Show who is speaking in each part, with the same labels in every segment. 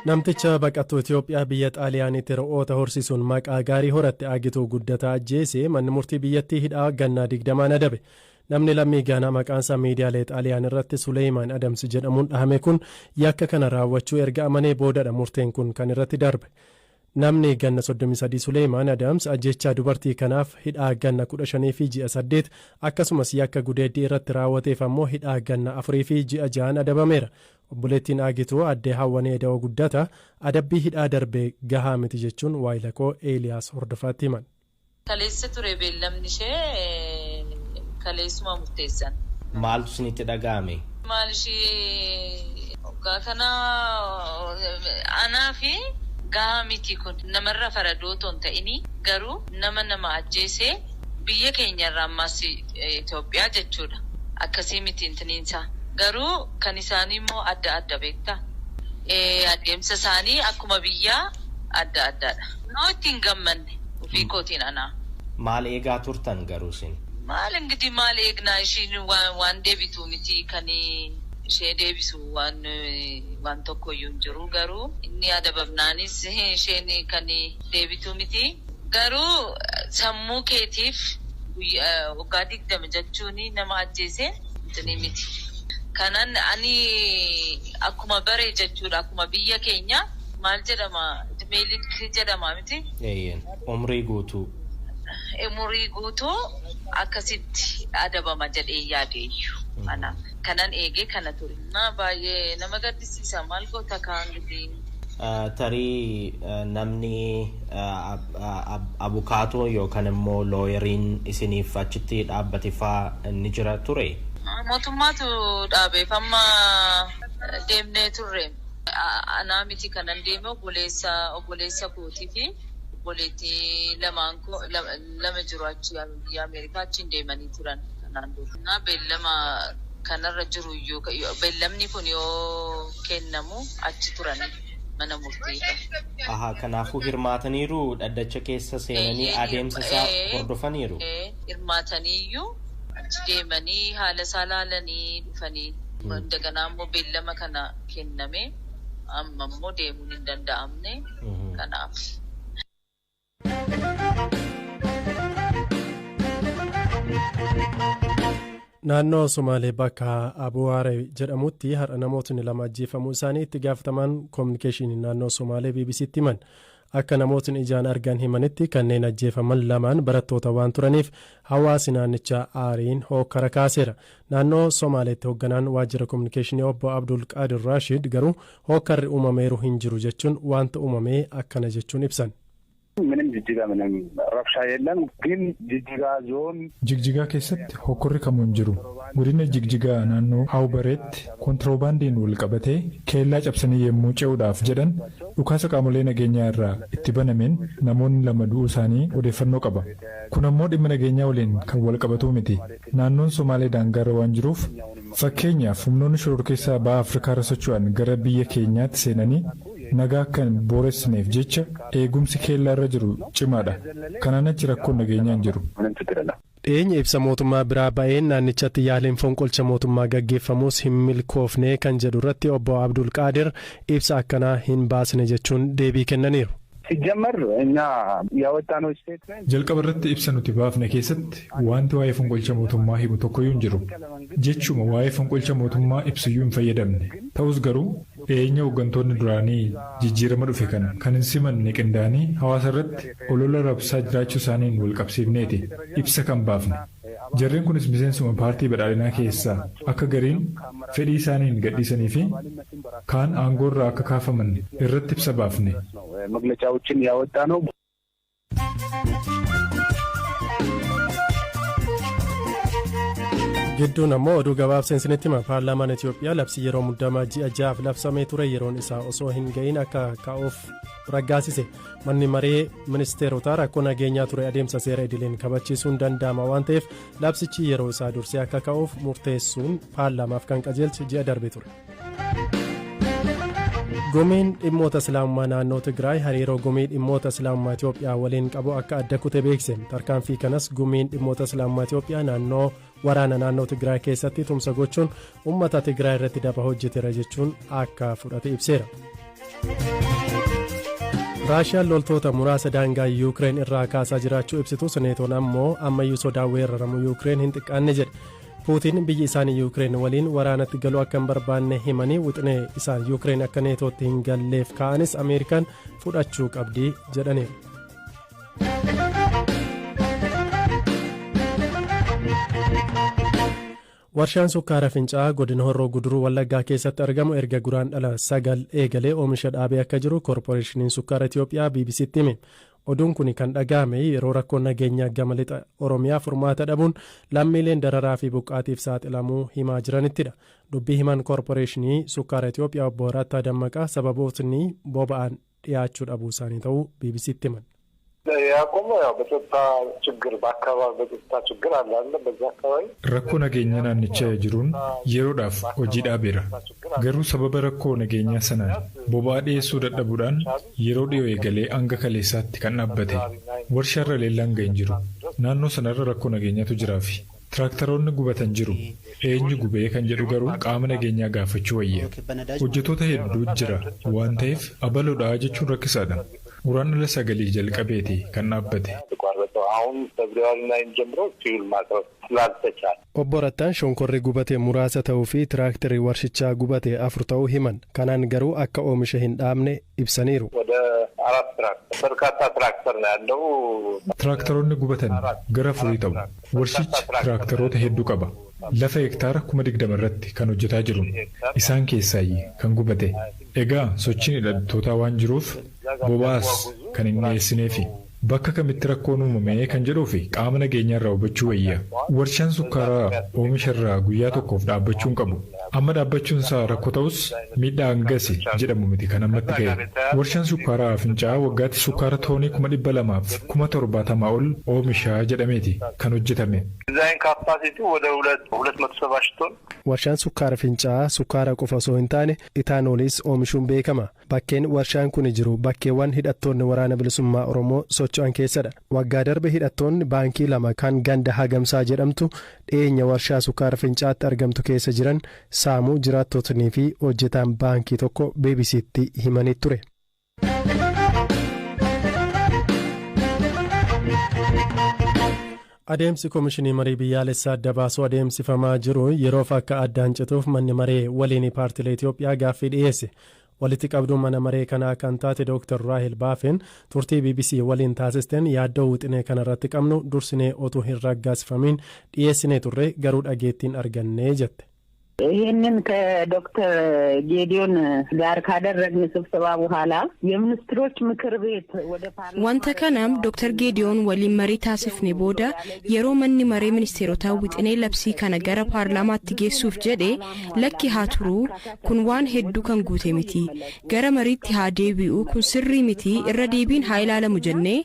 Speaker 1: Namticha baqattuu Itoophiyaa biyya Xaaliyaaniitti re'oota horsiisuun maqaa gaarii horatte Agituu Guddataa ajjeese manni murtii biyyattii hidhaa gannaa 20n adabe. Namni lammii Gaanaa maqaansaa miidiyaalee Xaaliyaan irratti Suleeyimaan Adams jedhamuun dhahame kun yakka kana raawwachuu erga amanee boodadha murteen kun kan irratti darbe. Namni ganna 33 Suleeyimaan Adams ajjechaa dubartii kanaaf hidhaa ganna 15 fi ji'a 8, akkasumas yakka gudeeddii irratti raawwateef ammoo hidhaa ganna 4 fi ji'a 6n adabameera. Obboleettiin Aagituu, Addee Hawwanee Da'oo Guddata, adabbii hidhaa darbe gahaa miti jechuun waayilakoo Eeliyaas Hordofaatti himan.
Speaker 2: Kaleessa ture beellamni ishee, kaleessuma murteessan.
Speaker 3: Maaltu isinitti dhaga'ame?
Speaker 2: Maal ishii waggaa kana anaa fi gahaa miti kun. Namarra faradoo otoo hin ta'ini garuu nama nama ajjeese biyya keenyarra, ammas Itoophiyaa jechuudha. Akkasii miti intiniinsaa. Garuu kan isaanii immoo adda adda, beektaa. Adeemsa isaanii akkuma biyyaa adda addaadha. Noo itti hin gammanne ofii kootiin anaa.
Speaker 3: Maal eegaa turtan garuu isin?
Speaker 2: Maal ingidi, maal eegnaa? Ishiin waan deebitu miti. Kan ishee deebisu waan tokkoyyuu hin jiru. Garuu inni adabamnaanis isheen kan deebitu miti. Garuu sammuu keetiif waggaa 20 jechuun nama ajjeese intini miti. Kanan ani akkuma bare jechuudha, akkuma biyya keenya maal jedhama, meelik jedhama miti?
Speaker 3: Eeyyeen, umrii guutuu.
Speaker 2: Umurii guutuu akkasitti adabama jedhee yaadeeyyu. Ana kanan eegee kana ture. Na baay'ee nama gaddisiisa, maal goota kaan gidi.
Speaker 3: Tarii namni abukaatoo yookaan immoo lawyeriin isiniif achitti dhaabbate faa ni jira ture?
Speaker 2: Mootummaatu dhaabeef, amma deemnee turre. Anaa miti kanan deeme, obboleessa kootii fi obboleettii lamaan koo lama jiru achi biyya Ameerikaa, achiin deemanii turan kanaan dura. Beellama kanarra jiru iyyuu, beellamni kun yoo kennamu achi turan mana murtiirra.
Speaker 3: Aha, kanaafuu hirmaataniiru, dhaddacha keessa seenanii adeemsa isaa hordofaniiru.
Speaker 2: Hirmaataniiyyuu achi deemanii haala isaa laalanii dhufanii, daganaa immoo beellama kana kenname, amma immoo deemuun hin danda'amne kanaaf.
Speaker 1: Naannoo Somaalee bakka Abuwaare jedhamutti har'a namootni lama ajjeefamuu isaanii itti gaafatamaan koominikeeshinii naannoo Somaalee BBCtti himan. Akka namootni ijaan argan himanitti, kanneen ajjeefaman lamaan barattoota waan turaniif hawaasi naannichaa aariin hookkara kaaseera. Naannoo Somaaleetti hoogganaan waajjira koominikeeshinii obbo Abdul Qaadir Raashid garuu hookkarri uumameeru hin jiru jechuun wanta uumamee akkana jechuun ibsan.
Speaker 4: ምንም ጅጅጋ ምንም ረብሻ የለም። ግን ጅጅጋ ዞን
Speaker 5: Jigjigaa keessatti hokkorri kamuu hin jiru. Godina Jigjigaa naannoo Awbareetti kontiroobaandiin wal qabatee keellaa cabsanii yommuu ce'uudhaaf jedhan dhukaasa qaamolee nageenyaa irraa itti banameen namoonni lama du'uu isaanii odeeffannoo qaba. Kun ammoo dhimma nageenyaa waliin kan wal qabatuu miti. Naannoon Somaalee daangaarra waan jiruuf, fakkeenyaaf humnoonni shororkeessaa baha Afrikaa irra socho'an gara biyya keenyaatti seenanii nagaa akka hin booressineef jecha eegumsi keellaa irra jiru cimaadha. Kanaan achi rakkoon nageenyaa hin jiru.
Speaker 4: ምንም ችግር የለም።
Speaker 1: Dhiyeenya ibsa mootummaa biraa ba'een naannichatti yaaliin fonqolcha mootummaa gaggeeffamus hin milkoofne kan jedhu irratti obbo Abdul Qaadir ibsa akkanaa hin baasne jechuun deebii kennaniiru.
Speaker 4: ሲጀመር እኛ ያወጣነው statement
Speaker 5: Jalqaba irratti ibsa nuti baafne keessatti wanti waa'ee fonqolcha mootummaa himu tokkoyyuu hin jiru. Jechuma waa'ee fonqolcha mootummaa ibsuyyuu hin fayyadamne. Ta'us garuu dhiyeenya hooggantoonni duraanii jijjiirama dhufe kana kan hin simanne qindaa'anii hawaasa irratti olola rabsaa jiraachuu isaaniin wal qabsiifneeti ibsa kan baafne. Jarreen kunis miseensuma paartii badhaadhinaa keessaa akka gariin fedhii isaaniin gadhiisanii fi kaan aangoorraa akka kaafaman irratti ibsa baafne.
Speaker 4: መግለጫዎችን ያወጣ ነው።
Speaker 1: Gidduun ammoo oduu gabaabseen isinitti hima. Paarlaamaan Itoophiyaa labsii yeroo muddamaa ji'a 6f labsamee ture yeroon isaa osoo hin ga'iin akka ka'uuf raggaasise. Manni maree ministeerotaa rakkoo nageenyaa ture adeemsa seera idileen kabachiisuun danda'ama waan ta'eef labsichi yeroo isaa dursee akka ka'uuf murteessuun paarlaamaaf kan qajeelche ji'a darbe ture. Gumiin dhimmoota Islaamummaa naannoo Tigraay hariiroo gumii dhimmoota Islaamummaa Itoophiyaa waliin qabu akka adda kute beekse. Tarkaanfii kanas gumiin dhimmoota Islaamummaa Itoophiyaa naannoo waraana naannoo Tigraay keessatti tumsa gochuun uummata Tigraay irratti daba hojjeteera jechuun akka fudhate ibseera. Raashiyaan loltoota muraasa daangaa Yuukireen irraa kaasaa jiraachuu ibsitus, Neetoon ammoo ammayyuu sodaa weeraramu Yuukireen hin xiqqaanne jedhe. Puutiin biyyi isaanii Yuukireen waliin waraanatti galuu akka hin barbaanne himanii, wixinee isaan Yuukireen akka Neetootti hin galleef ka'anis Ameerikaan fudhachuu qabdi jedhaniiru. Warshaan sukkaara Fincaa'aa godina Horroo Guduruu Wallaggaa keessatti argamu erga Guraandhala 9 eegalee oomisha dhaabee akka jiru Koorporeeshiniin Sukkaara Itoophiyaa BBCtti hime. Oduun kun kan dhaga'ame yeroo rakkoon nageenyaa gama lixa Oromiyaa furmaata dhabuun lammiileen dararaa fi buqqaatiif saaxilamuu himaa jiranittidha. Dubbii himan Koorporeeshinii Sukkaara Itoophiyaa Obbo Rattaa Dammaqaa sababootni boba'aan dhiyaachuu dhabuu isaanii ta'uu BBCtti himan.
Speaker 4: ያቆመው ያው በጸጥታ ችግር በአካባቢ በጸጥታ ችግር አለ አለ በዛ አካባቢ።
Speaker 5: Rakkoo nageenyaa naannicha jiruun yeroodhaaf hojii dhaabeera. Garuu sababa rakkoo nageenyaa sanaan boba'aa dhiyeessuu dadhabuudhaan yeroo dhiyoo eegalee hanga kaleessaatti kan dhaabbate. Warshaarra leellaan ga'in jiru. Naannoo sanarra rakkoo nageenyaatu jiraafi. Tiraaktaroonni gubatan jiru. Eenyu gubee kan jedhu garuu qaama nageenyaa gaafachuu wayya. Hojjettoota hedduu jira waan ta'eef abaloodhaa jechuun rakkisaadha. Guraandhala 9 jalqabeeti kan dhaabbate.
Speaker 4: አሁን February 9 ጀምሮ fuel ማቅረብ ስላልተቻለ።
Speaker 1: Obbo Rattaan shonkorri gubate muraasa ta'uu fi tiraaktarri warshichaa gubate afur ta'uu himan. Kanaan garuu akka oomisha hin dhaabne ibsaniiru.
Speaker 4: ወደ አራት ትራክተር በርካታ ትራክተር ነው ያለው።
Speaker 5: Tiraaktaroonni gubatan gara afurii ta'u. Warshichi tiraaktaroota hedduu qaba. Lafa hektaara 20,000 irratti kan hojjetaa jiru. Isaan keessaayi kan gubate. Egaa sochiin hidhattootaa waan jiruuf boba'aas kan hin dhiyeessineefi. Bakka kamitti rakkoon uumame kan jedhuufi qaama nageenyaa irraa hubachuu wayya. Warshaan sukkaaraa oomisha irraa guyyaa tokkoof dhaabbachuu hin qabu. Amma dhaabbachuun isaa rakkoo ta'us miidhaa hangasi jedhamu miti kan ammatti ga'e. Warshaan sukkaaraa Fincaa'aa waggaatti sukkaara toonii 270,070 ol oomishaa jedhameeti kan hojjetame.
Speaker 4: Design capacity ወደ 270,000 ቶን።
Speaker 1: Warshaan sukkaara Fincaa'aa sukkaara qofa osoo hin taane itaanoolis oomishuun beekama. Bakkeen warshaan kun jiru bakkeewwan hidhattoonni Waraana Bilisummaa Oromoo socho'an keessadha. Waggaa darbe hidhattoonni baankii lama kan ganda Hagamsaa jedhamtu dhiyeenya warshaa sukkaara Fincaa'aatti argamtu keessa jiran saamuu jiraattotnii fi hojjetaan baankii tokko BBCtti himanii ture. Adeemsi Komishinii Marii Biyyaalessaa adda baasuu adeemsifamaa jiru yeroof akka addaan cituuf manni maree waliin paartilee Itoophiyaa gaaffii dhiyeesse. Walitti qabduun mana maree kanaa kan taate Dr. Raahel Baafeen turtii BBC waliin taasisteen, yaaddoo wixinee kanarratti qabnu dursinee otuu hin raggaasifamiin dhiyeessinee turre, garuu dhageettiin argannee jette.
Speaker 6: ይህንን ከዶክተር ጌዲዮን ጋር ካደረግን ስብሰባ በኋላ የሚኒስትሮች ምክር ቤት ወደ
Speaker 7: Wanta kana Dr. Geediyoon waliin marii taasifne booda, yeroo manni maree ministeerotaa wixinee labsii kana gara paarlaamaatti geessuuf jedhe, lakki haa turuu, kun waan hedduu kan guute miti, gara mariitti haa deebi'u, kun sirrii miti, irra deebiin haa ilaalamu jennee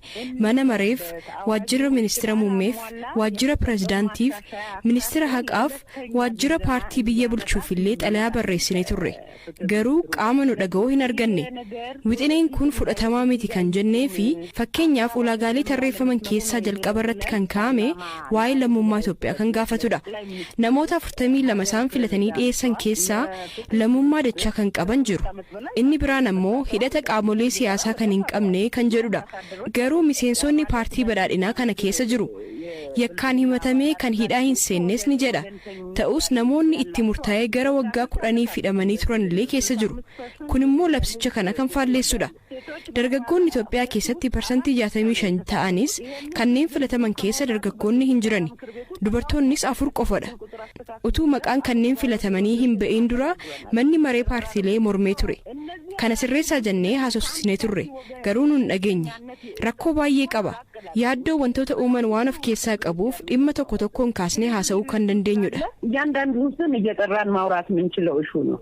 Speaker 7: mana mareef, waajjira ministeera muummeef, waajjira pirezidaantiif, ministeera haqaaf, waajjira paartii biyya bulchuuf illee xalayaa barreessinee turre. Garuu qaama nu dhaga'uu hin arganne. Wixineen kun fudhatamaa miti kan jennee fi fakkeenyaaf ulaagaalee tarreeffaman keessaa jalqaba irratti kan kaa'ame waa'ee lammummaa Itoophiyaa kan gaafatudha. Namoota 42 isaan filatanii dhiyeessan keessaa lammummaa dachaa kan qaban jiru. Inni biraan ammoo hidhata qaamolee siyaasaa kan hin qabne kan jedhudha. Garuu miseensonni Paartii Badhaadhinaa kana keessa jiru. Yakkaan himatamee kan hidhaa hin seennes ni jedha. Ta'us namoonni itti murtaa'ee gara waggaa 10 hidhamanii turan illee keessa jiru. Kun immoo labsicha kana kan faalleessudha. Dargaggoonni Itoophiyaa keessatti 65% ta'anis kanneen filataman keessa dargaggoonni hin jirani. Dubartoonnis afur qofadha. Utuu maqaan kanneen filatamanii hin ba'in dura manni maree paartiilee mormee ture. Kana sirreessaa jennee haasofsiisnee turre, garuu nun dhageenye. Rakkoo baay'ee qaba. Yaaddoo wantoota uuman waan of keessaa qabuuf dhimma tokko tokkoon kaasnee haasa'uu kan dandeenyudha.
Speaker 6: እያንዳንዱን ስም እየጠራን ማውራት የምንችለው issue ነው።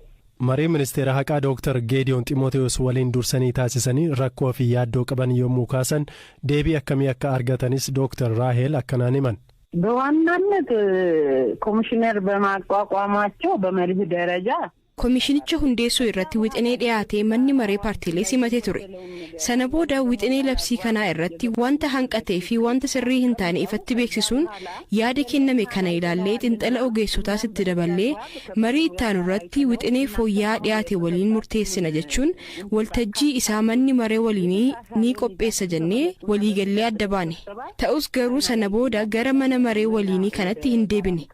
Speaker 1: Marii ministeera haqaa Dooktar Geediyoon Ximooteos waliin dursanii taasisanii rakkoo fi yaaddoo qaban yommuu kaasan deebii akkamii akka argatanis Dooktar Raahel akkanaan himan.
Speaker 6: በዋናነት ኮሚሽነር በማቋቋማቸው በመርህ ደረጃ
Speaker 7: Koomishinicha hundeessuu irratti wixinee dhiyaatee manni maree paartiilee simatee ture. Sana booda wixinee labsii kanaa irratti wanta hanqatee fi wanta sirrii hin taane ifatti beeksisuun yaada kenname kana ilaallee, xiinxala ogeessotaas itti daballee, marii ittaanu irratti wixinee fooyya'aa dhiyaate waliin murteessina jechuun waltajjii isaa manni maree waliinii ni qopheessa jennee waliigallee adda baane. Ta'us garuu sana booda gara mana maree waliinii kanatti hin deebine.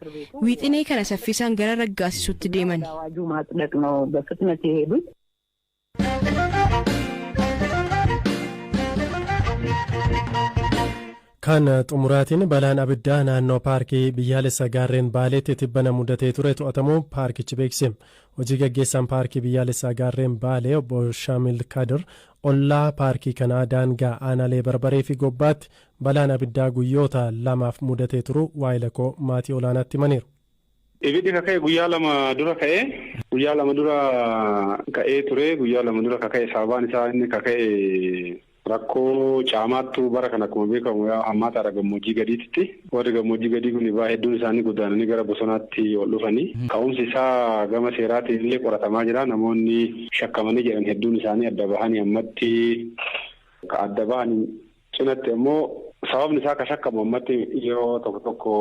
Speaker 7: Wixinee kana saffisaan gara raggaasisuutti deeman.
Speaker 6: አዋጁ ማጽደቅ ነው በፍጥነት የሄዱት።
Speaker 1: Kan xumuraatiin, balaan abiddaa naannoo paarkii biyyaalessa gaarreen Baaleetti tibbana mudatee ture to'atamuu paarkichi beeksise. Hojii gaggeessaan paarkii biyyaalessaa gaarreen Baalee obbo Shaamil Kadir ollaa paarkii kanaa daangaa aanaalee Barbaree fi Gobbaatti balaan abiddaa guyyoota 2f mudatee turu waayilakoo maatii olaanaatti himaniiru.
Speaker 8: Ibiddi kaka'e guyyaa 2 dura ka'ee, guyyaa 2 dura ka'ee ture. Guyyaa 2 dura kaka'e. Sababaan isaa inni kaka'e rakkoo caamaattu bara kana akkuma beekamu hammaataadha gammoojjii gadiitti. Warri gammoojjii gadii kun baay'ee hedduun isaanii godaananii gara bosonaatti ol dhufanii. Ka'umsi isaa gama seeraatiin illee qoratamaa jira. Namoonni shakkamanii jedhan hedduun isaanii adda bahanii, ammatti adda bahanii cinatti immoo sababni isaa akka shakkamu ammatti yeroo tokko tokko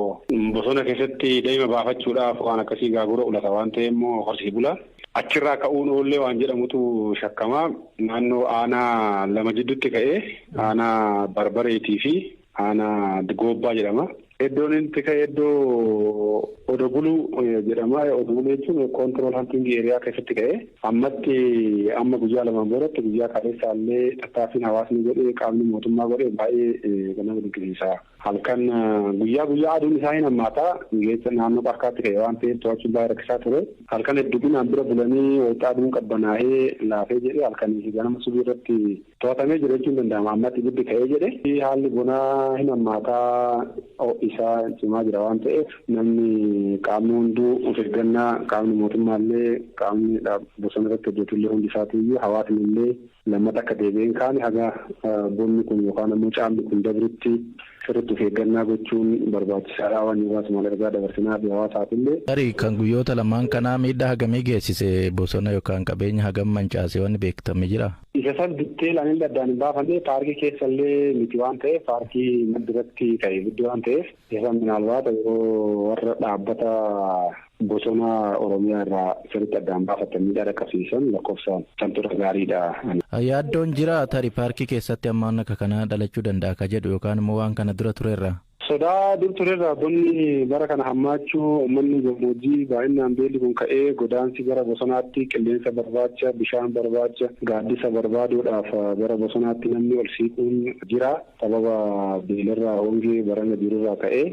Speaker 8: bosona keessatti daa'ima baafachuudhaaf waan akkasii gaagura ulata waan ta'e immoo horsii bula. Achirraa ka'uun oollee waan jedhamutu shakkamaa. Naannoo aanaa lama jidduutti ka'ee, aanaa Barbareetii fi aanaa Goobbaa jedhama. Iddoon inni ka'e iddoo Odobuluu jedhama. Odobuluu jechuun control hunting area keessatti ka'e. Ammatti amma guyyaa 2n boodatti, guyyaa kaleessaallee tattaaffiin hawaasni godhee, qaamni mootummaa godhee baay'ee nama dinqisiisa. Halkan guyyaa guyyaa aduun isaa hin hammaataa geessa naannoo parkaatti ka'e waan ta'eef to'achuun baay'ee rakkisaa ture. Halkan hedduminaan bira bulanii wayita aduun qabbanaa'ee laafee jedhee halkanii fi ganama subii irratti to'atamee jira jechuun danda'ama. Ammatti ibiddi ka'ee jedhe. Haalli bonaa hin hammaataa, ho'isaa cimaa jira waan ta'eef namni qaamni hunduu of eeggannaa, qaamni mootummaallee, qaamni bosona irratti hojjetullee, hundi isaatiiyyuu, hawaasni illee lammata akka deebi'een kaane haga bonni kun yookaan ammoo caamni kun dabrutti sirriitti of eeggannaa gochuun barbaachisaadha waan hawaasuma ergaa dabarsinaa fi hawaasaaf illee.
Speaker 9: Tarii kan guyyoota lamaan kanaa miidhaa hagamii geessise, bosona yookaan qabeenya hagam mancaase wanni beektame jira?
Speaker 8: Isa san bittee laanillee addaan hin baafamne. Paarkii keessa illee miti waan ta'eef, paarkii maddiratti ka'e ibiddi waan ta'eef, isa san minaalbaata yeroo warra dhaabbata bosona Oromiyaa irraa sirriitti addaan baafatan miidhaa dhaqqabsiisan lakkoofsaan santoota gaariidha.
Speaker 9: Yaaddoon jira tarii paarkii keessatti ammaan akka kanaa dhalachuu danda'a ka jedhu yookaan immoo waan kana dura turerra?
Speaker 8: Sodaa dur turerra, bonni bara kana hammaachuu, uummanni gammoojjii baay'inaan beelli kun ka'ee godaansi gara bosonaatti qilleensa barbaacha, bishaan barbaacha, gaaddisa barbaaduudhaaf gara bosonaatti namni ol siiquun jira. Sababa beelarraa, hongee barana jirurraa ka'ee.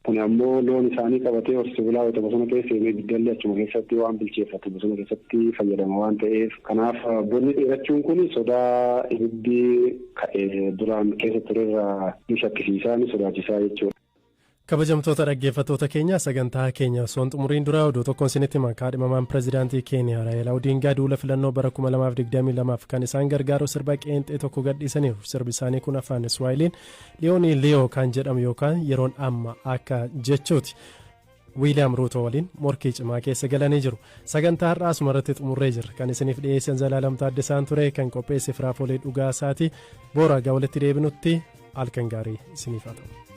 Speaker 8: Kun ammoo loon isaanii qabatee horsiisee bulaa wayita bosona keessa seenee ibiddallee achuma keessatti waan bilcheeffatu bosona keessatti fayyadama waan ta'eef, kanaaf bonni dheerachuun kun sodaa ibiddi ka'e duraan keessa turerraa ni shakkisiisaa, ni sodaachisaa jechuudha.
Speaker 1: Kabajamtoota dhaggeeffattoota keenya, sagantaa keenya osoo hin xumuriin dura oduu tokkoon isinitti hima. Kaadhimamaan pirezidaantii Keeniyaa Raayilaa Odingaa duula filannoo bara 2022 kan isaan gargaaru sirba qeenxee tokko gadhiisaniiru. Sirbi isaanii kun afaan Iswaayiliin "Leo ni leo" kan jedhamu yookaan yeroon amma akka jechuuti. Wiiliyaam Ruuto waliin morkii cimaa keessa galanii jiru. Sagantaa har'aa asumarratti xumurree jirra. Kan isiniif dhiyeessan Zalaalam Taaddasaan ture, kan qopheesse Firaafolee Dhugaasaati. Boora walitti deebinutti halkan gaarii isiniif haa ta'u.